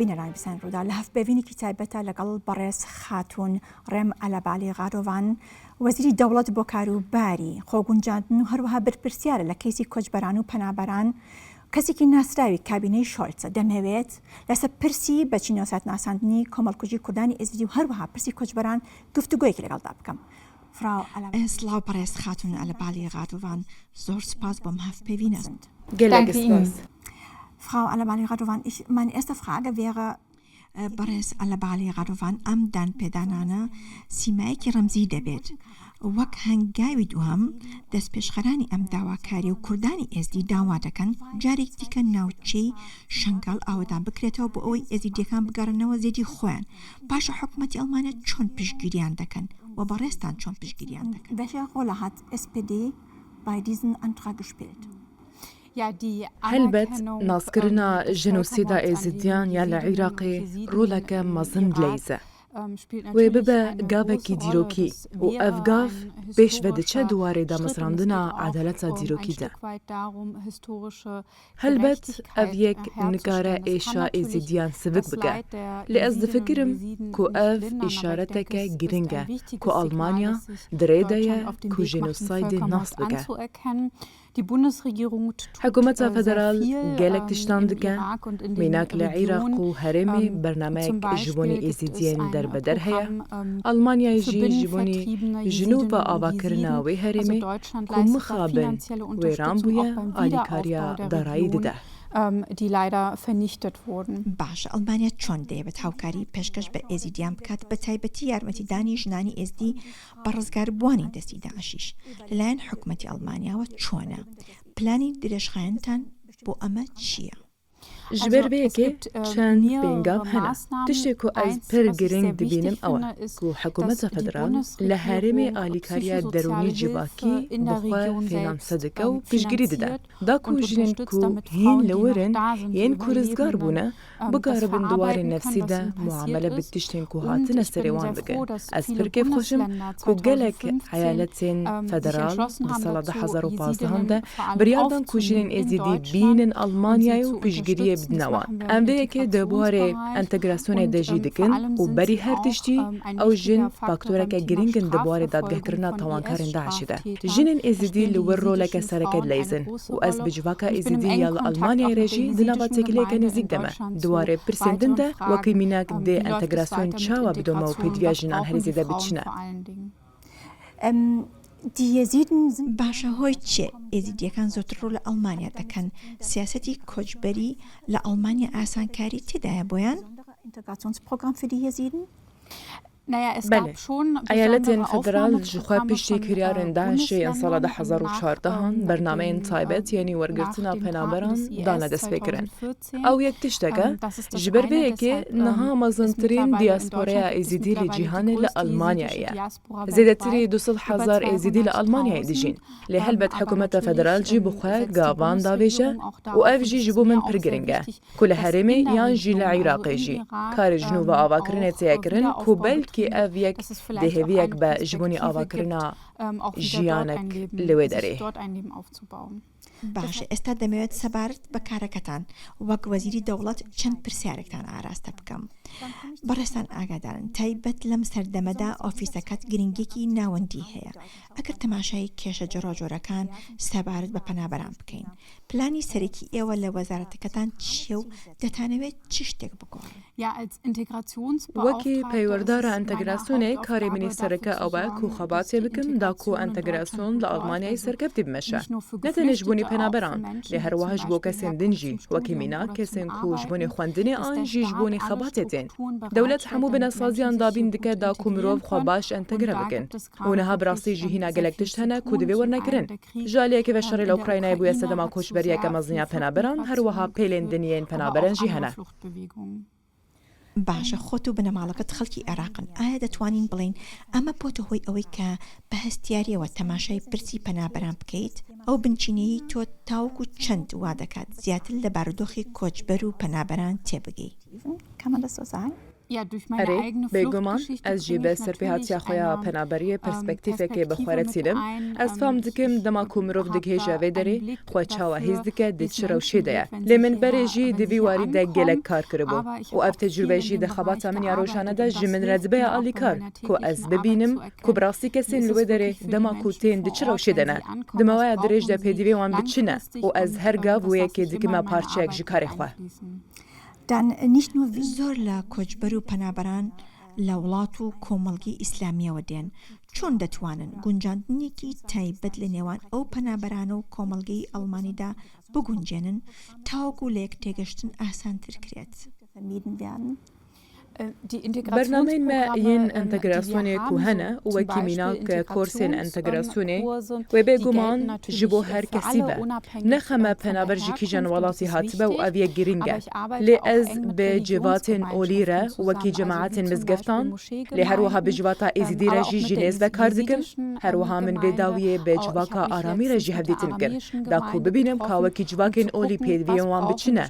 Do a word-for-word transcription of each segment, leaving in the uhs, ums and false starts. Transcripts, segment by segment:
بینەران بیسەن ڕوودا لە هەفتپێوینێکی تایبەتە لەگەڵ بەڕێز خاتون ڕێم ئەلەبالی غادۆڤان، وەزیری دەوڵەت بۆ کاروباری خۆگونجاندن و هەروەها بەرپرسیارە لە کەیسی کۆچبەران و پەنابەران، کەسێکی ناسراوی کابینەی شۆلتە. دەمەوێت لەسەر پرسی بەچینەوە سات ناساندنی کۆمەڵکوژی کوردانی ئێزدی و هەروەها پرسی کۆچبەران گفتوگویەکی لەگەڵدا بکەم. فراو ئەلە ئێ، سڵاو بەڕێز خاتون ئەلەبالی غادۆڤان، زۆر سپاس بۆم هەفتپێوینە. Gelek spas. Frau Alabali Radovan, ich, meine erste Frage wäre, بەڕێز ئەلەبالی غادۆڤان، ئەم دانپێدانانە سیمایەکی ڕەمزی دەبێت. وەک هەنگاوی دووەم، دەستپێشخەرانی ئەم داواکاری و کوردانی ئێزدی داوا دەکەن جارێک دیکە ناوچەی شەنگال ئاوەدان بکرێتەوە بۆ ئەوەی ئێزیدیەکان بگەڕێنەوە زێدی خۆیان. باشە، حکوومەتی ئەڵمانیا چۆن پشتگیریان دەکەن و بەڕێزتان چۆن پشتگیریان دەکەن؟ Welche Rolle hat S P D bei diesem Antrag gespielt? هەلبەت، ناسکردنا ژنوسیدا ئێزیدیان یا لە عێراقێ ڕۆلەکە مەزن لەیزە. Wê bibe gavekî dîrokî û ev gav pêş ve diçe di warê damezrandina edaleta dîrokî de. Helbet, ev yek nikare êşa êzîdiyan sivik bike. Lê ez difikirim ku ev îşareteke giring e ku Almanya di rê de ye ku jenosaydê nas bike. Hikûmeta federal gelek tiştan dike, mînak li Iraq û herêmê bernameyek ji bonî êzîdiyên derbeder heye. Almanyayê jî ji bonî jinû ve avakirina wê herêmê ku mixabin wêran bûye, alîkariya darayî dide. Baş, ئەڵمانیا چۆن دەیەوێت هاوکاری پێشکەش بە ئێزیدیان بکات، بە تایبەتی یارمەتیدانی ژنانی ئێزدی بە ڕزگاربووانی دەستی داعشیش؟ لەلایەن حکوومەتی ئەڵمانیاوە چۆنە؟ پلانی درێژخایەنتان بۆ ئەمە چییە؟ Ji ber vê yekê çend pêngav hene. Tiştê ku ez pir giring dibînim ew e ku hikûmeta federal li herêmê alîkariya derûnî civakî bi xwe fînanse dike û piştgirî dide. Da ku jinên ku hîn li wir in, yên ku rizgar bûne, bikaribin di warê nefsî de muamele bi tiştên ku hatine serê wan bikin. Ez pir kêfxweş im ku gelek eyaletên federal di sala du hezar û pazdehan de biryar dan ku jinên êzîdî bînin Almanyayê û piştgiriyê bidine wan. Em vê yekê di warê entegrasyonê de jî dikin û berî her tiştî ew jin faktoreke giring in di warê dadgehkirina tawankarên DAIŞê de. Jinên êzîdî li wir roleke sereke dileyzin û ez bi civaka êzîdî ya li Almanyayê re jî di nava têkiliyeke nêzîk de me. Di warê pirsên din de, wekî mînak dê entegrasyon çawa bidome û pêdiviya jinan herî zêde bi çi ne? Em, die Jesiden sind Baş e, hۆy çi êzîdiyەکان زۆرتر ڕوو لە ئەڵمانیا دەکەن؟ سیاسەتی کۆچبەری لە ئەڵمانیا ئاسانکاری تێدایە بۆیان؟ Integrationsprogramm für die Jesiden? Belê. Eyaletên federal ji xwe piştî kiryarên DAIŞê yên sala du hezar û çardehan bernameyên taybet yên wergirtina penaberan dane destpêkirin. Ew yek tiştek e, ji ber vê yekê niha mezintirîn diasporeya Êzidî li cîhanê li Almanyayê ye. Zêdetirî du sed hezar Êzidî li Almanyayê dijîn. Lê helbet hikûmeta federal jî bi xwe gavan davêje û ev jî ji bo min pir giring e. Ku li herêmê yan jî li Iraqê jî karê ji nû ve avakirinê tê kirin, ku belkî ev yek dê hêviyek be ji bonî avakirina jiyanek li wê derê. باش، ئێستا دەمەوێت سەبارەت بە کارەکەتان وەک وەزیری دەوڵەت چەند پرسیارێکتان ئاراستە بکەم. بەڕێزتان ئاگادارن، تایبەت لەم سەردەمەدا ئۆفیسەکەت گرنگیەکی ناوەندی هەیە. ئەگەر تەماشای کێشە جۆراوجۆرەکان سەبارەت بە پەنابەران بکەین، پلانی سەرەکی ئێوە لە وەزارەتەکەتان چییە و دەتانەوێت چ شتێک بگۆڕن؟ وەکی پەیوەردارە ئەنتەگراسیۆنێ، کارێ منی سەرەکە ئەوە کو خەباتێ بکم دا کو ئەنتەگراسیۆن لە ئەڵمانیای سەرکەفتێ بمەشە. نە تەنێ ji bonî penaberan, lê her wiha ji bo kesên din jî, wekî mînak kesên ku ji bonê xwendinê an jî ji bonê xebatê tên. Dewlet hemû binesaziyan dabîn dike da ku mirov xwe baş entegre bikin. Û niha bi rastî jî hîna gelek tişt hene ku divê werne kirin. Ji aliyekê ve şerê li Ukraynayê bûye sedema koçberiyeke mezin ya penaberan, her wiha pêlên din yên penaberan jî hene. باشە، خۆت و بنەماڵەکەت خەڵکی عێراقن. ئایا دەتوانین بڵێین ئەمە بۆتە هۆی ئەوەی کە بە هەستیاریەوە تەماشای پرسی پەنابەران بکەیت؟ ئەو بنچینەیەی تۆ تاوەکو چەند وا دەکات زیاتر لە بارودۆخی کۆچبەر و پەنابەران تێبگەی؟ Kann man das so sagen? Erê, bêguman, ez jî bi serpêhatiya xwe ya penaberiyê perspektîfekê bi xwe re tînim. Ez fam dikim, dema ku mirov digihêje vê derê, xwe çawa hîs dike, di çi rewşê de ye. Lê min berê jî di vî warî de gelek kar kiribû. Û ev tecrûbe jî di xebata min ya rojane de ji min re dibe ya alîkar, ku ez bibînim, ku bi rastî kesên li wê derê dema ku tên di çi rewşê de ne. Di mawaya dirêj de pêdivê wan bi çi ne? Û ez her gav wê yekê dikime parçeyek ji karê xwe. Zor لە کۆچبەر و پەنابەران لە وڵات و کۆمەڵگەی ئیسلامییەوە دێن. چۆن دەتوانن گونجاندنێکی تایبەت لە نێوان ئەو پەنابەرانە و کۆمەڵگەی ئەڵمانیدا بگونجێنن تاوەکو لە یەک تێگەشتن ئاسانتر کرێت؟ Bernameyên me yên entegrasyonê ku hene û wekî mînak korsên entegrasyonê wê bêguman ji bo her kesî be. Ne xem e penaber ji kîjan welatî hatibe û ev yek girîng e. Lê ez bi civatên olî re û wekî cemaetên mizgeftan, lê her wiha bi civata êzidî re jî ji nêz ve kar dikim. Her wiha min vê dawiyê bi civaka aramî re jî hevdîtin kir, da ku bibînim ka wekî civakên olî pêdiviyên wan bi çi ne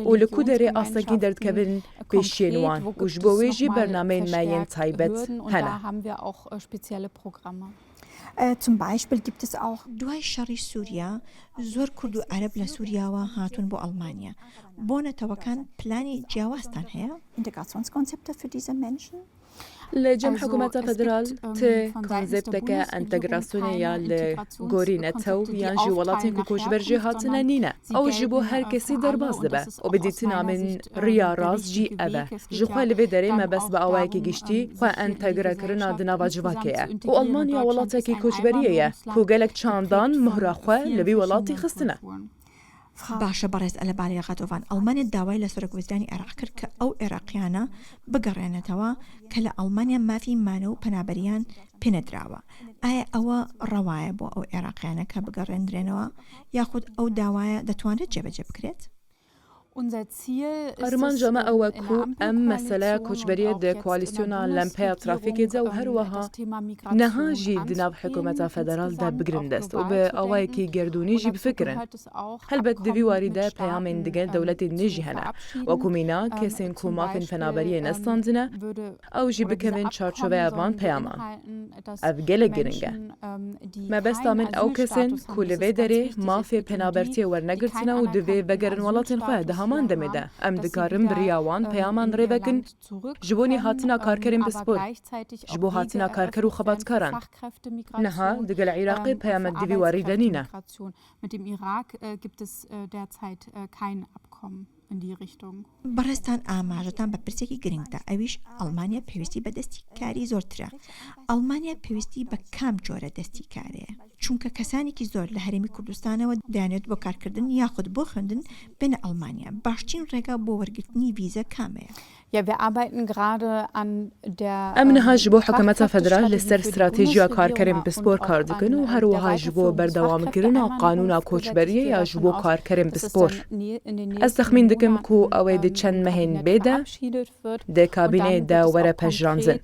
û li ku derê astengî derdikevin pêşiyên wan û ji bo wê jî bernameyên me yên taybet hene. Zum Beispiel gibt es auch دوای شەڕی سووریا زۆر کورد و عەرەب لە سووریاوە هاتوون بۆ ئەڵمانیا. بۆ نەتەوەکان پلانی جیاوازتان هەیە؟ Integrationskonzepte für diese Menschen? Li cem hikûmeta federal ti konzepteke entegrasyonê ya li gorî netew yan jî welatên ku koçber jê hatine nîne. Ew ji bo her kesî derbas dibe û bi dîtina min riya rast jî ev e. Ji xwe li vê derê mebest bi awayekî giştî xwe entegrekirina di nava civakê ye. Û Almanya welatekî koçberiyê ye ku gelek çandan mohra xwe li vî welatî xistine. باشە بەڕێز ئەلەبالێ غەدۆڤان، ئەڵمانیا داوای لە سەرۆک وەزیرانی عێراق کرد کە ئەو عێراقیانە بگەڕێنێتەوە کە لە ئەڵمانیا مافی مانە و پەنابەرییان پێنەدراوە. ئایا ئەوە ڕەوایە بۆ ئەو عێراقیانە کە بگەڕێندرێنەوە، یاخود ئەو داوایە دەتوانرێت جێبەجێ بکرێت؟ ئەرمانجا me ew e ku em meseleya koçberiyê di koalîsyona Lempeya Trafîkê de û her wiha niha jî di nav hikûmeta federal de bigirin dest û bi awayekî gerdûnî jî bifikirin. Helbet di vî warî de peyamên digel dewletên din jî hene. Wekû mînak, kesên ku mafên penaberiyê nestandine, ew jî bikevin çarçoveya van peyaman. Ev gelek giring e. Mebesta min ew kes in ku li vê derê mafê penabertiyê wernegirtine û divê vegerin welatên xwe. Di heman demê de em dikarin bi riya wan peyaman rê vekin ji bo nîhatina karkerên pispor, ji bo hatina karker û xebatkaran. Niha digel Iraqê peyamek di vî warî de nîne. Mit dem Irak äh, gibt es äh, derzeit äh, kein Abkommen in die Richtung. بەڕێزتان ئاماژەتان بە پرسێکی گرنگدا، ئەویش ئەڵمانیا پێویستی بە دەستی کاری زۆرترە. ئەڵمانیا پێویستی بە کام جۆرە دەستی کارەیە؟ چونکە کەسانێکی زۆر لە هەرێمی کوردستانەوە دەیانێت بۆ کارکردن یاخود بۆ خوێندن بێنە ئەڵمانیا. باشترین ڕێگا بۆ وەرگرتنی ڤیزە کامەیە؟ Ja, wir arbeiten gerade an der Em niha ji bo hikûmeta federal li ser stratejiya karkerên pispor kar dikin û her wiha ji bo berdewamkirina qanûna koçberiyê ya ji bo karkerên pispor. Ez texmîn dikim ku ew ê di çend mehên bê de di kabîneyê de were pejirandin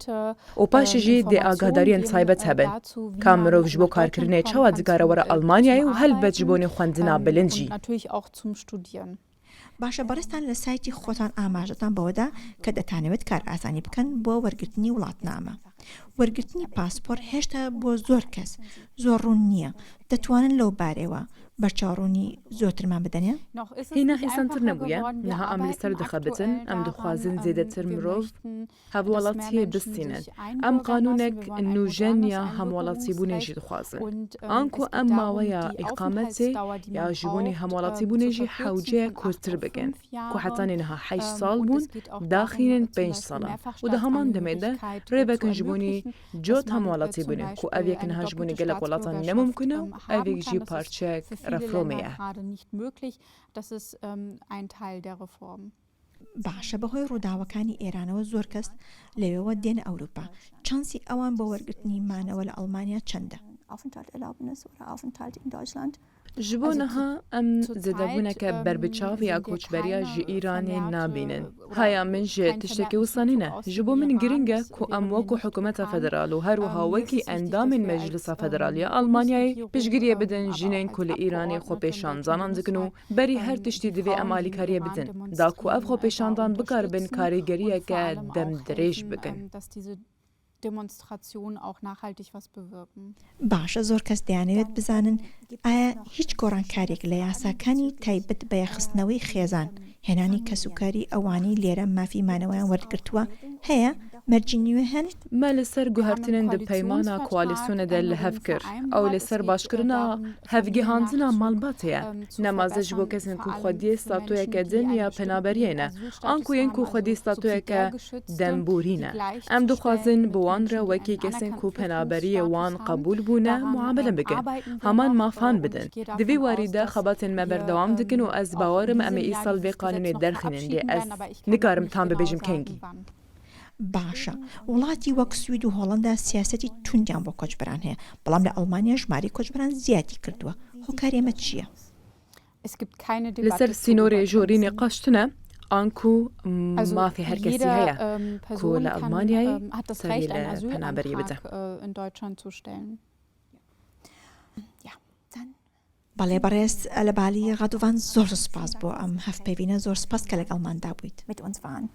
û paşê jî dê agahdariyên taybet hebin ka mirov ji bo karkirinê çawa dikare were Almanyayê û helbet ji bo nêxwendina bilind jî. باشە بەڕێزتان لە سایتی خۆتان ئاماژەتان بەوەدا کە دەتانەوێت کار ئاسانی بکەن بۆ وەرگرتنی وڵاتنامە. وەرگرتنی پاسپۆر هێشتا بۆ زۆر کەس زۆر ڕوون نییە. دەتوانن لەو بارەیەوە بەرچاوڕوونی زۆرترمان بدەنێ؟ Hîna hêsantir nebûye. Niha em li ser dixebitin. Em dixwazin zêdetir mirov hevwelatiyê bistînin. Em qanûnek nûjen ya hemwelatîbûnê jî dixwazin. Anku em maweya îqametê ya ji bo hemwelatîbûnê jî hewce kurtir bikin, ku hetanî niha heşt sal bûn, daxînin pênc sal e. Û di heman demê de rê vekin ji bo cot hemwelatîbûnê, ku ev yek niha ji bo gelek welatan ne mimkun e û ev yek jî parçeyek reformê ye. Das ist ähm, ein Teil der Reform. باشە، بەهۆی ڕووداوەکانی ئێرانەوە زۆر کەس لەوێوە دێنە ئەوروپا. چانسی ئەوان بۆ وەرگرتنی مانەوە لە ئەڵمانیا چەندە؟ Aufenthalterlaubnis oder Aufenthalt in Deutschland. Ji bo niha em zêdebûneke berbiçav ya koçberiya ji Îranê nabînin. Haya min jî tiştekî wisa nîne. Ji bo min giring e ku em wekû hikûmeta federal û her wiha wekî endamên Meclisa Federal ya Almanyayê piştgiriyê bidin jinên ku li Îranê xwepêşandanan dikin û berî her tiştî divê em alîkariyê bidin. Da ku ev xwepêşandan bikaribin karîgeriyeke demdirêj bikin. Demonstrationen auch nachhaltig was bewirken. باشە، زۆر کەس دەیانەوێت بزانن ئایا هیچ گۆڕانکاریەک لە یاساکانی تایبەت بە یەخستنەوەی خێزان، هێنانی کەسوکاری ئەوانەی لێرە مافی مانەوەیان وەرگرتووە هەیە؟ مەرجی نوێ هەن؟ Me li ser guhertinên di peymana koalîsyonê de li hev kir. Ew li ser başkirina hevgihandina malbatê ye. Nemaze ji bo kesên ku xwediyê statoyeke din ya penaberiyê ne, an ku yên ku xwedî statoyeke demborî ne. Em dixwazin bi wan re wekî kesên ku penaberiyê wan qebûl bûne muamele bikin. Heman mafan bidin. Di vî warî de xebatên me berdewam dikin û ez bawer im em ê îsal vê qanûnê derxînin, lê ez nikarim tam bibêjim kengî. باشە، وڵاتی وەک سوید و هۆڵەندا سیاسەتی توندیان بۆ کۆچبەران هەیە، بەڵام لە ئەڵمانیا ژمارەی کۆچبەران زیادی کردووە. هۆکاری ئەمە چییە؟ Li ser sînorê jorî nîqaş tune, anku mafê her kesî heye ku li Almanyayê serî li penaberiyê bide. بەڵێ بەڕێز ئەلەبالی غەدوڤان، زۆر سپاس بۆ ئەم هەفپەیڤینە، زۆر سپاس کە لەگەڵماندا بوویت. Mit uns waren.